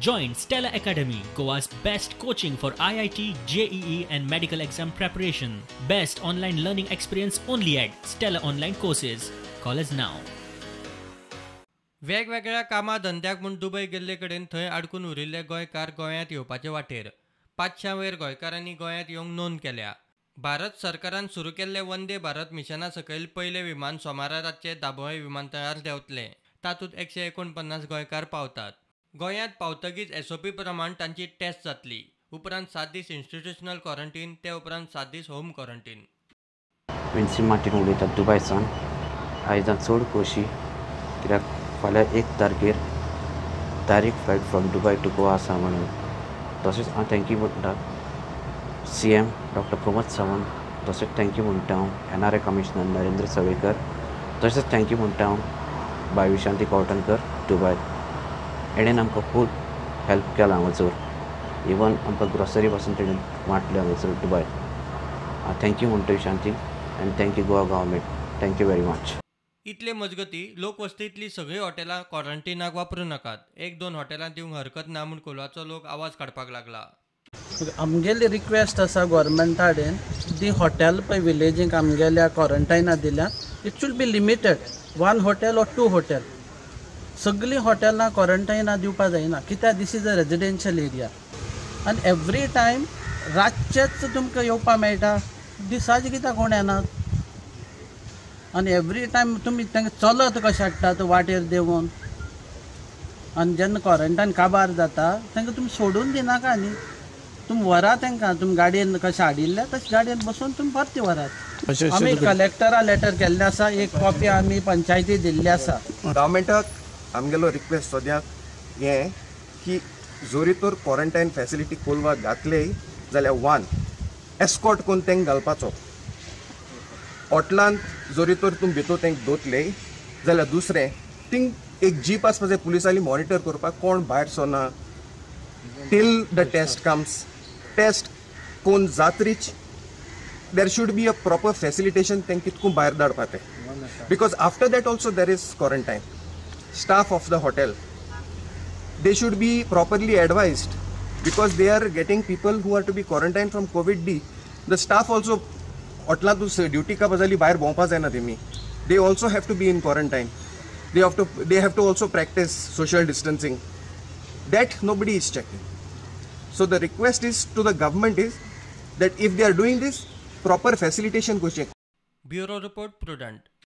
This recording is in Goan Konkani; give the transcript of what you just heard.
Join Stella Academy, Goa's best coaching for IIT, JEE and medical exam preparation. Best online learning experience only at Stella Online Courses. Call us now. वेगवेगळ्या कामा धंद्याक म्हूण दुबय गेल्ले कडेन थंय आडकून उरिल्ले गोंयकार गोंयांत येवपाचे वाटेर 500 वयर गोंयकारांनी गोंयांत येवंक नोंद केल्या. भारत सरकारान सुरू केल्ले वंदे भारत मिशना सकयल पयलें विमान सोमारा रातचें दाबोळे विमानतळार देंवतलें. तातूंत 149 गोंयकार पावतात. गोंयांत पावतगीच एसओपी प्रमाण तांची टेस्ट जातली. उपरांत 7 दीस इन्स्टिट्युशनल क्वॉरंटीन, ते उपरांत 7 दीस होम क्वॉरंटीन. विन्सी मार्टीन उलयता दुबयसान. आयज हांव चड खोशी कित्याक फाल्यां 1 तारखेर direct flight from Dubai to Goa आसा म्हणून. तशेंच हांव thank you म्हणटा CM doctor Pramod Sawant, तशेंच thank you म्हणटा हांव NRI commissioner Narendra Sawaikar, तशेंच thank you म्हणटा हांव बाय विशांती कवठणकर दुबय. हेणेन आमकां खूब हेल्प केलां हांगासर. इवन आमकां ग्रोसरी पासून तेणेन वांटले हांगासर दुबय. हांव thank you म्हणटा Vishanti and thank you Goa government. Thank you very much. इतले मजगती लोकवस्तींतली सगळीं हॉटेलां क्वॉरंटिनाक वापरूं नाकात. 1-2 हॉटेलां दिवंक हरकत ना म्हूण कोलवाचो लोक आवाज काडपाक लागला. आमगेली रिक्वेस्ट आसा गोवोरमेंटा कडेन, दी हॉटेल पळय विलेजींक आमगेल्या क्वॉरंटायना दिल्या, it should be limited 1 hotel or 2 hotel. सगळीं हॉटेलां क्वॉरंटायना दिवपा जायना कित्याक this is a residential area आनी एवरी टायम रातचेच तुमकां येवपा मेळटा, दिसाचें कित्याक कोण येनात? आनी एवरी टायम तुमी तांकां चलत कशें हाडटात वाटेर देंवोन? आनी जेन्ना क्वॉरंटायन काबार जाता तांकां तुमी सोडून दिनाका न्ही, तुमी व्हरा तांकां, तुमी गाडयेन कशें हाडिल्लें तशें गाडयेन बसून तुमी परते व्हरात. आमी कलेक्टरा लेटर केल्लें आसा, 1 कॉपी आमी पंचायती दिल्ली आसा. गव्हर्मेंटाक आमगेलो रिक्वेस्ट सद्याक हें की जोरी तर क्वॉरंटायन फॅसिलिटी कोलवा घातले जाल्यार 1 एस्कॉर्ट करून तांकां घालपाचो. हॉटलांत जोरी तर तुमी भितर तांकां दवरतले जाल्यार दुसरें थिंग एक जीप आसपा जाय पुलिसांनी मॉनिटर करपाक कोण भायर सरना till the test comes. Test कोण जात्रीच there should be a proper facilitation तांकां कितकून भायर धाडपा तें, because after that also there is quarantine. Staff of the hotel, they should be properly advised because they are getting people who are to be quarantined from COVID D. The staff also हॉटलांत duty का जाली भायर भोंवपा जायना तेमी, they also have to be in quarantine. They have to also practice social distancing. That nobody is checking. So the request is to the government is that if they are doing this, proper facilitation करचें. Bureau report, Prudent.